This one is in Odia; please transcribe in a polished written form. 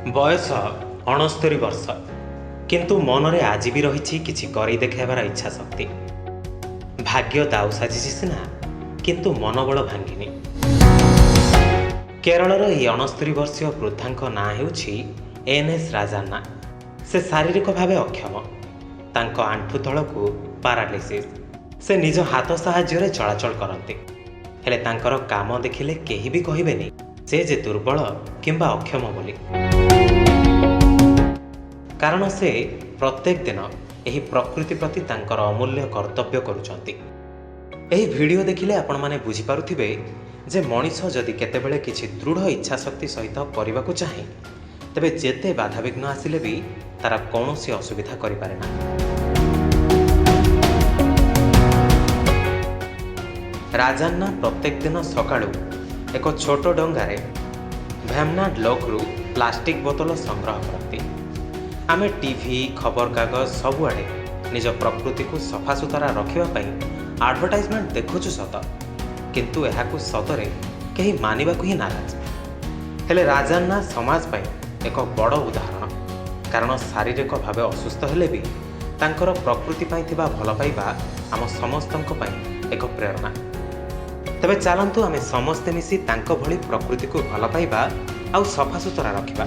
ବୟସ 69 ବର୍ଷ, କିନ୍ତୁ ମନରେ ଆଜି ବି ରହିଛି କିଛି କରି ଦେଖାଇବାର ଇଚ୍ଛା ଶକ୍ତି। ଭାଗ୍ୟ ଦାଉ ସାଜିଛି ସିନା, କିନ୍ତୁ ମନୋବଳ ଭାଙ୍ଗିନି। କେରଳର ଏହି 69 ବର୍ଷୀୟ ବୃଦ୍ଧାଙ୍କ ନାଁ ହେଉଛି ଏନ୍ ଏସ୍ ରାଜାନ୍ନା। ସେ ଶାରୀରିକ ଭାବେ ଅକ୍ଷମ। ତାଙ୍କ ଆଣ୍ଠୁ ତଳକୁ ପାରାଲିସିସ୍। ସେ ନିଜ ହାତ ସାହାଯ୍ୟରେ ଚଳାଚଳ କରନ୍ତି। ହେଲେ ତାଙ୍କର କାମ ଦେଖିଲେ କେହି ବି କହିବେନି ସେ ଯେ ଦୁର୍ବଳ କିମ୍ବା ଅକ୍ଷମ ବୋଲି, କାରଣ ସେ ପ୍ରତ୍ୟେକ ଦିନ ଏହି ପ୍ରକୃତି ପ୍ରତି ତାଙ୍କର ଅମୂଲ୍ୟ କର୍ତ୍ତବ୍ୟ କରୁଛନ୍ତି। ଏହି ଭିଡ଼ିଓ ଦେଖିଲେ ଆପଣମାନେ ବୁଝିପାରୁଥିବେ ଯେ ମଣିଷ ଯଦି କେତେବେଳେ କିଛି ଦୃଢ଼ ଇଚ୍ଛାଶକ୍ତି ସହିତ କରିବାକୁ ଚାହେଁ, ତେବେ ଯେତେ ବାଧାବିଘ୍ନ ଆସିଲେ ବି ତାର କୌଣସି ଅସୁବିଧା କରିପାରେ ନା। ରାଜାନ୍ନା ପ୍ରତ୍ୟେକ ଦିନ ସକାଳୁ ଏକ ଛୋଟ ଡଙ୍ଗାରେ ଭେମନାଡ ଲେକ୍‌ରୁ ପ୍ଲାଷ୍ଟିକ୍ ବୋତଲ ସଂଗ୍ରହ କରନ୍ତି। ଆମେ ଟିଭି, ଖବରକାଗଜ ସବୁଆଡ଼େ ନିଜ ପ୍ରକୃତିକୁ ସଫାସୁତୁରା ରଖିବା ପାଇଁ ଆଡ଼ଭର୍ଟାଇଜମେଣ୍ଟ ଦେଖୁଛୁ ସତ, କିନ୍ତୁ ଏହାକୁ ସତରେ କେହି ମାନିବାକୁ ହିଁ ନାରାଜ। ହେଲେ ରାଜାନ୍ନା ସମାଜ ପାଇଁ ଏକ ବଡ଼ ଉଦାହରଣ, କାରଣ ଶାରୀରିକ ଭାବେ ଅସୁସ୍ଥ ହେଲେ ବି ତାଙ୍କର ପ୍ରକୃତି ପାଇଁ ଥିବା ଭଲ ପାଇବା ଆମ ସମସ୍ତଙ୍କ ପାଇଁ ଏକ ପ୍ରେରଣା। ତେବେ ଚାଲନ୍ତୁ, ଆମେ ସମସ୍ତେ ମିଶି ତାଙ୍କ ଭଳି ପ୍ରକୃତିକୁ ଭଲ ପାଇବା ଆଉ ସଫାସୁତୁରା ରଖିବା।